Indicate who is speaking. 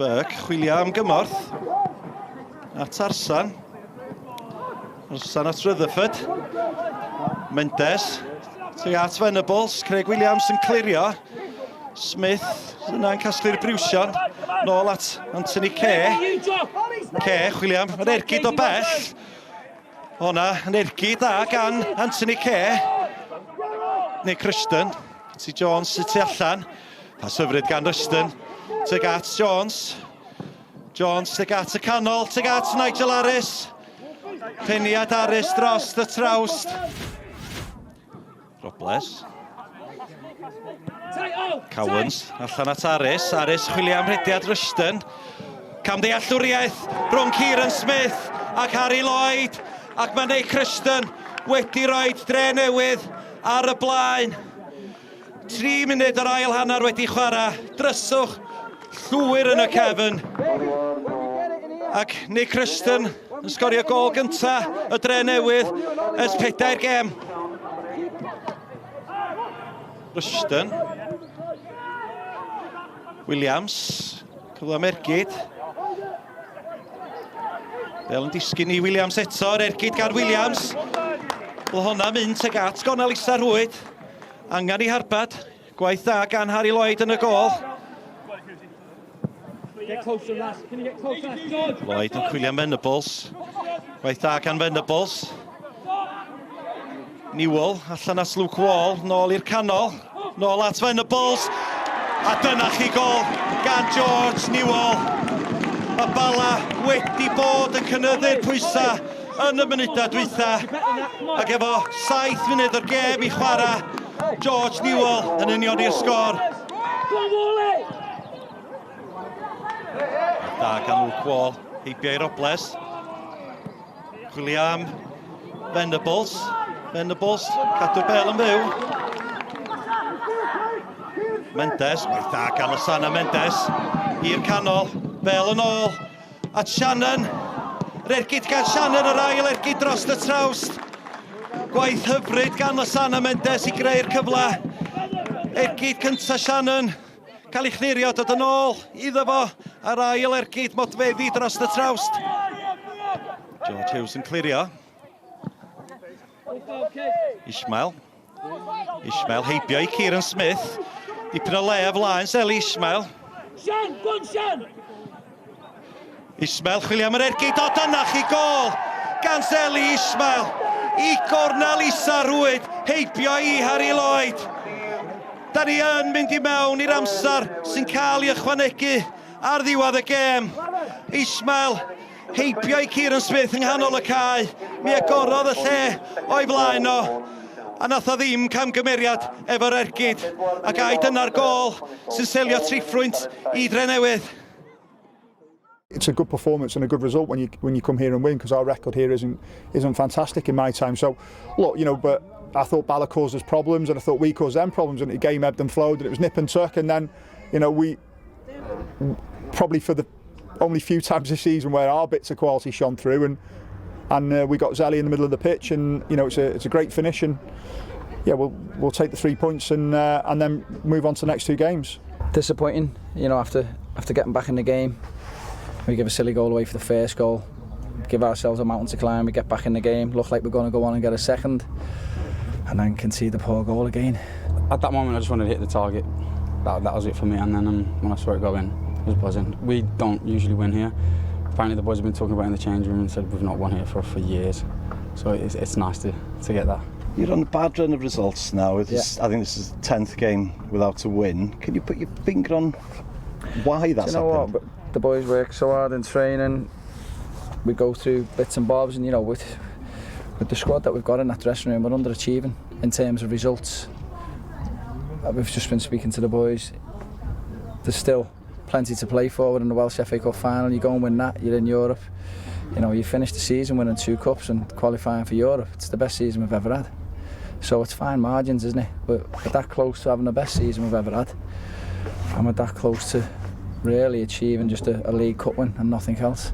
Speaker 1: Burke chwilio am gymorth. At Arsan. Arsan at Rutherford. Mendes. Tuag at Venables. Craig Williams yn clirio. Smith yna'n casglu'r briwsion. Nôl at Anthony Kay. Kay, chwilio am yr ergyd o bell. Honna yn ergyd da gan Anthony Kay. Nick Rushton. T Jones sy'n tu allan. Pas hyfryd gan Rushton. Tuag at Jones. Jones tuag at y canol, tuag at Nigel Harris. Peniad Harris dros y trawst. Robles. Cowans allan at Harris. Harris chwilio am rhediad Rushton. Camddealltwriaeth rhwng Kieran Smith ac Harry Lloyd. Ac mae Nick Rushton wedi rhoi dre newydd ar y blaen. 3 munud o'r ail hanner wedi chwarae. Dryswch llwyr yn y cefn. Ac Nick Rushton yn sgorio gol gynta y dre newydd ers pedair gem. Rushton. Williams. Cyfle am ergyd. Bel yn disgyn i Williams eto, yr ergyd gan Williams. Wel honna mynd teg at gornel isa rhwyd. Angen i harbad. Gwaith da gan Harry Lloyd yn y gol. Lloyd yn chwilio am Venables. Gwaith da gan Venables. Newell allan at Luke Wall, nôl i'r canol, nôl at Venables. A dyna chi gol gan George Newell. Mae Bala wedi bod yn cynyddu'r pwysau yn y munudau dwytha. Ac efo 7 munud o'r gêm i chwarae, George Newell yn unioni'r sgôr. Da gan Luke Wall, heibio i Robles. Chwilio am Venables. Venables, cadw'r bel yn fyw. Mendes, gwaith da gan Losana Mendes. I'r canol, bel yn ôl. At Shannon. Yr ergyd gan Shannon, yr ail ergyd dros y trawst. Gwaith hyfryd gan Losana Mendes i greu'r cyfle. Ergyd cyntaf Shannon. Cael ei chlirio, dod yn ôl iddo fo ar ail ergyd modfeddi dros y trawst. George Hughes yn clirio. Ishmael. Ishmael heibio i Kieran Smith. Dipyn o le o flaen Seli Ishmael. Sian, go on Sian! Ismael chwilio am yr ergyd, o dyna chi gol gan Zeli Ismael i gornel isa rwyd, heibio i Harry Lloyd. Da ni yn mynd i mewn i'r amser sy'n cael ei ychwanegu ar ddiwedd y gêm. Ismael heibio i Kieran Smith yng nghanol y cae. Mi agorodd y lle o'i flaen o. A nath o ddim camgymeriad efo'r ergyd. Ac ai dyna'r gol sy'n selio triffrwynt i Drenewydd.
Speaker 2: It's a good performance and a good result when you when you come here and win because our record here isn't isn't fantastic in my time. So, look, you know, but I thought Bala caused us problems and I thought we caused them problems and the game ebbed and flowed and it was nip and tuck and then, you know, we probably for the only few times this season where our bits of quality shone through and and uh, we got Zelly in the middle of the pitch and you know it's a it's a great finish and yeah we'll we'll take the three points and uh, and then move on to the next two games.
Speaker 3: Disappointing, you know, after after getting back in the game, we give a silly goal away for the first goal, give ourselves a mountain to climb, we get back in the game, look like we're going to go on and get a second, and then concede the poor goal again.
Speaker 4: At that moment, I just wanted to hit the target. That, that was it for me, and then um, when I saw it go in, it was buzzing. We don't usually win here. Apparently the boys have been talking about it in the change room and said we've not won here for, for years. So it's, it's nice to, to get that.
Speaker 1: You're on a bad run of results now. It's, yeah. I think this is the 10th game without a win. Can you put your finger on why that's
Speaker 3: Do you know
Speaker 1: happened?
Speaker 3: What? The boys work so hard in training. We go through bits and bobs and, you know, with, with the squad that we've got in that dressing room, we're underachieving in terms of results. Uh, we've just been speaking to the boys. There's still plenty to play for in the Welsh FA Cup final. You go and win that, you're in Europe. You know, you finish the season winning two cups and qualifying for Europe. It's the best season we've ever had. So it's fine margins, isn't it? We're, we're that close to having the best season we've ever had. And we're that close to really achieving just a, a League Cup win and nothing else.